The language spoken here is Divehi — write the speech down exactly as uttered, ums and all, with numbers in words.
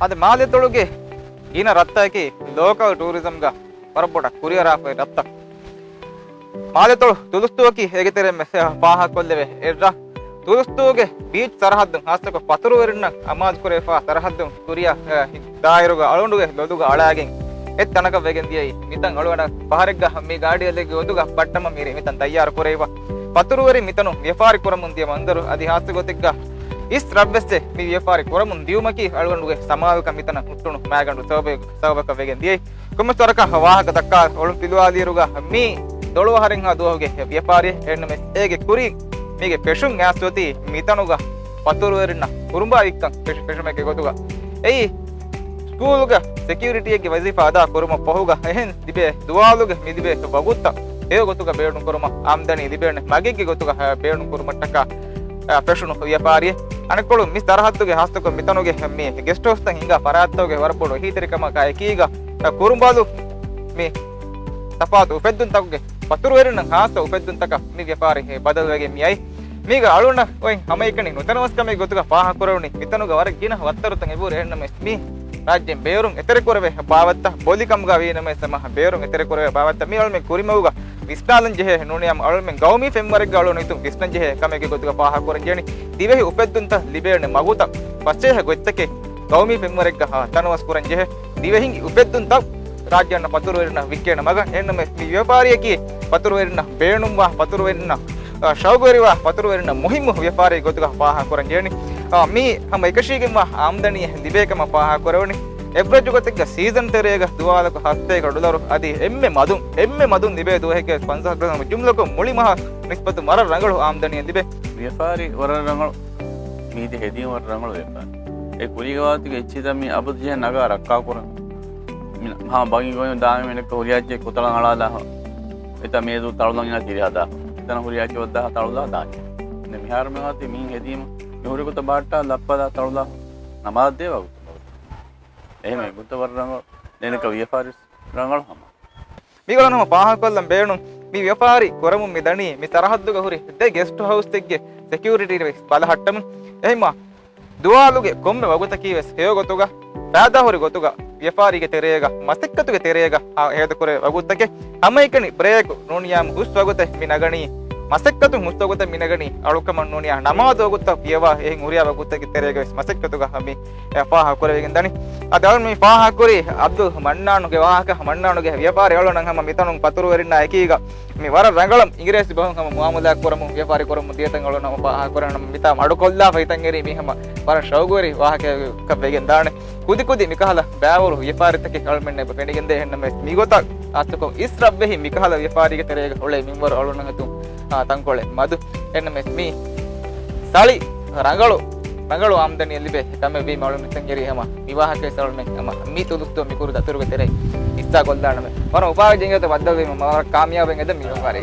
އަދި މާލެތޮޅުގެ ގިނަ ރަށްތަކަކީ ލޯކަލް ޓޫރިޒަމްގަ ވަރަށް ބޮޑަށް ކުރިއަރާފައި ރަށްތައް. މާލެތޮޅު ދުލުސްތުއަކީ އޭގެ ތެރެއިން މެސެ ފާހަގަކޮށްލެވޭ އެއްރަށް. ދުލުސްތުގެ ބީޗް ސަރަހައްދުން ހާއްސަކޮށް ފަތުރުވެރިންނަށް އަމާޒުކުރެވިފާ ސަރަހައްދުން ކުރިއަށް، އަ، ދާއިރުގަ އަޅުގަނޑުގެ ލޮލުގަ އަޅާގެން އެއް ތަނަކަށް ވެގެން ދިޔައީ. މިތަން އަޅުގަނޑަ ފަހަރެއްގަ މި ގާޑިއަލެއްގެ އުނދުގަ ބައްޓަމަ މިރޭ މިތަން ތައްޔާރު ކުރެވިފަ. ފަތުރުވެރިން މިތަނުން ވިޔަފާރި ކުރަމުން ދިޔަ މަންޒަރު އަދި ހާއްސަ ގޮތެއްގަ އިސް ރަށްވެސް މި ވިޔަފާރި ކުރަމުން ދިޔުމަކީ އަޅުގަނޑުގެ ސަމާލުކަން މިތަނަށް ހުއްޓުނު މައިގަނޑު ސަބަބެއް، ސަބަބަކަށް ވެގެން ދިޔައީ. ކޮންމެސް ވަރަކަށް ވާހަކަ ދައްކާ އޮޅުން ފިލުވާލިއިރުގަ މީ ދޮޅު އަހަރެއްހާ ދުވަހުގެ ވިޔަފާރިއެއް. އެހެންނަމަވެސް އޭގެ ކުރިން މީގެ ފެށުން އައިސް އޮތީ މިތަނުގަ ފަތުރުވެރިންނަށް ކުރުނބާ ވިއްކަން ފެށު-، ފެށުމެއްގެ ގޮތުގަ. އެއީ ސްކޫލުގަ ސެކިއުރިޓީއެއްގެ ވަޒީފާ އަދާ ކުރުމަށް ފަހުގަ އެހެން ލިބޭ ދުވާލުގެ މި ލިބޭ ވަގުތުތައް ހެޔޮ ގޮތުގަ ބޭނުން ކުރުމަށް އާމްދަނީ ލިބޭނެ މަގެއްގެ ގޮތުގަ ބޭނުން ކުރުމަށްޓަކާ އަ، ފެށުނު ވިޔަފާރިއެއް. އަނެއްކޮޅު މި ސަރަހައްދުގެ ހާއްސަކޮށް މިތަނުގެ މި ގެސްޓް ހައުސްތައް ހިނގާ ފަރާތްތަކުގެ ވަރަށް ބޮޑު އެހީތެރިކަމަކާ އެކީގަ، އަ، ކުރުނބާލު މި ތަފާތު އުފެއްދުންތަކުގެ ފަތުރުވެރިންނަށް ހާއްސަ އުފެއްދުންތަކަށް މި ވިޔަފާރި ބަދަލުވެގެން މިއައީ. މީގަ އަޅުންނަށް އޮތް ހަމައެކަނި ނުތަނަވަސްކަމެއް ގޮތުގަ ފާހަގަކުރެވުނީ މިތަނުގަ ވަރަށް ގިނަ ވައްތަރުތައް އެބަހުރި. އެހެންނަމަވެސް މި ރާއްޖޭން ބޭރުން އެތެރެކުރެވޭ ބާވަތްތައް ބޮލިކަމުގަ ވީނަމަވެސް ހަމަ ބޭރުން އެތެރެކުރެވޭ ބާވަތްތައް މި އަޅުމެން ކުރިމަގުގަ ވިސްނާލަން ޖެހޭ ނޫނީ އަޅުމެން ގައުމީ ފެންވަރެއްގަ އަޅުން އިތު ވިސްނަން ޖެހޭ ކަމެއްގެ ގޮތުގަ ފާހަގަކުރަން ޖެހެނީ. ދިވެހި އުފެއްދުންތައް ލިބޭނެ މަގުތައް ފަސޭހަ ގޮތްތަކެއް ގައުމީ ފެންވަރެއްގަ ތަނަވަސް ކުރަން ޖެހޭ. ދިވެހި އުފެއްދުންތައް ރާއްޖެ އަންނަ ފަތުރުވެރިންނަށް ވިއްކޭނެ މަގަށް. އެހެންނަމަވެސް މި ވިޔަފާރިއަކީ ފަތުރުވެރިންނަށް ބޭނުންވާ، ފަތުރުވެރިންނަށް، އަ، ޝައުގުވެރިވާ، ފަތުރުވެރިންނަށް މުހިއްމު ވިޔަފާރި ގޮތުގަ ފާހަގަކުރަން ޖެހެނީ. އަ، މީ ހަމަ އެކަށީގެންވާ އާމްދަނީ ލިބޭ ކަމަށް ފާހަގަކުރެވުނީ. އެވްރެޖް ގޮތެއްގަ ސީޒަން ތެރޭގަ ދުވާލަކު ހަފްތައެއްގަ ޑޮލަރު އަދި އެންމެ މަދުން، އެންމެ މަދުން ލިބޭ ދުވަހެއްގަ ފަންސާސް ޑޮލަރު ޖުމްލަކޮށް މުޅި މަހަށް ނިސްބަތުން ވަރަށް ރަނގަޅު އާމްދަނީ ލިބޭ. ވިޔަފާރި ވަރަށް ރަނގަޅު. މީތި ހެދީމަ ވަރަށް ރަނގަޅު ވިޔަފާރި. އެ ކުރީގަ ވާތުގެ އެއްޗިތައް މި އަބަދު ޖެހޭ ނަގާ ރައްކާ ކުރަން. މި ހާ ބަގި ގޮތް ދާމެ މިނެއްކަ ހުރިހާ އެއްޗެއް ކޮތަޅަށް އަޅާލާ. އެތަ މޭދޫ ތަޅުލަން އިނާ ތިރިހަ ދާ. އެތަނަ ހުރިހާ އެއްޗެއް ވައްދާ ތަޅުލާ ދާ. މިހާރު މި ވާތީ މީ ހެދީމަ މި ހުރި ގޮތަށް ބަހައްޓާ ލައްޕަލާ ތަޅުލާ ނަމާދޭ ވަގުތު. އެހެން އެގޮތަށް ވަރަށް ރަނގަޅު. ދެނެކަ ވިޔަފާރިސް ރަނގަޅު ހަމަ. މިކަން ހަމަ ފާހަގަކޮށްލަން ބޭނުން. މި ވިޔަފާރި ކުރަމުން މި ދަނީ މި ސަރަހައްދުގަ ހުރި ދެ ގެސްޓް ހައުސްތެއްގެ ސެކިއުރިޓީ ވެސް ބަލަހައްޓަމުން. އެހެންމާ ދުވާލުގެ ކޮންމެ ވަގުތަކީ ވެސް ހެޔޮ ގޮތުގަ، ފައިދާހުރި ގޮތުގަ، ވިޔަފާރީގެ ތެރޭގަ، މަސައްކަތުގެ ތެރޭގަ ހޭދަކުރޭ ވަގުތަކެއް. ހަމައެކަނި ބްރޭކް ނޫނިޔާމު ހުސް ވަގުތެއް މި ނަގަނީ، މަސައްކަތު ހުސް ވަގުތެއް މި ނަގަނީ އަޅުކަމަށް ނޫނިޔާ ނަމާދު ވަގުތަށް ފިޔަވާ އެހެން ހުރިހާ ވަގުތެއްގެ ތެރޭގަ ވެސް މަސައްކަތުގަ ހަމަ މި ފާހަގަކުރެވިގެން ދަނީ. އަދި އަޅުން މި ފާހަގަކުރީ އަބްދުލް މަންނާނުގެ ވާހަކަ، މަންނާނުގެ ވިޔަފާރި އަޅުން ހަމަ މިތަނުން ފަތުރުވެރިންނާ އެކީގަ މި ވަރަށް ރަނގަޅަށް އިނގިރޭސި ބަހުން ހަމަ މުއާމަލާތް ކުރަމުން ވިޔަފާރި ކުރަމުން ދިޔަތަން އަޅުން ހަމަ ފާހަގަކުރަން މިތާ މަޑުކޮށްލާފަ ހިތަށް އެރީ މީ ހަމަ ވަރަށް ޝައުގުވެރި ވާހަކައަކަށް ވެގެން ދާނެ. ކުދި ކުދި މިކަހަލަ ބައިވަރު ވިޔަފާރިތަކެއް އަޅުމެންނަށް އެބަ ފެނިގެންދޭ. އެހެންނަމަވެސް މިގޮތަށް ހާއްސަކޮށް އިސް ރަށްވެހި މިކަހަލަ ވިޔަފާރީގެ ތެރޭގަ އުޅޭ މިންވަރު އަޅުންނަށް އެތުން، އާ، ތަންކޮޅެއް މަދު. އެހެންނަމަވެސް މީ ސަޅި ރަނގަޅު، ރަނގަޅު އާމްދަނީ ލިބޭ ކަމެއް ވީމަ އަޅުން ހިތަށް އެރީ ހަމަ މި ވާހަކަ ވެސް އަޅުމެން ހަމަ މި ތުލުސްތޯ މި ކުރު ދަތުރުގެ ތެރެއިން ހިއްސާ ކޮށްލާނަމޭ. ވަރަށް އުފާވެރި ޖެހިގަތ ބައްދަލުވީމަ ވަރަށް ކާމިޔާބެއް އެދަ މި ވިޔަފާރި.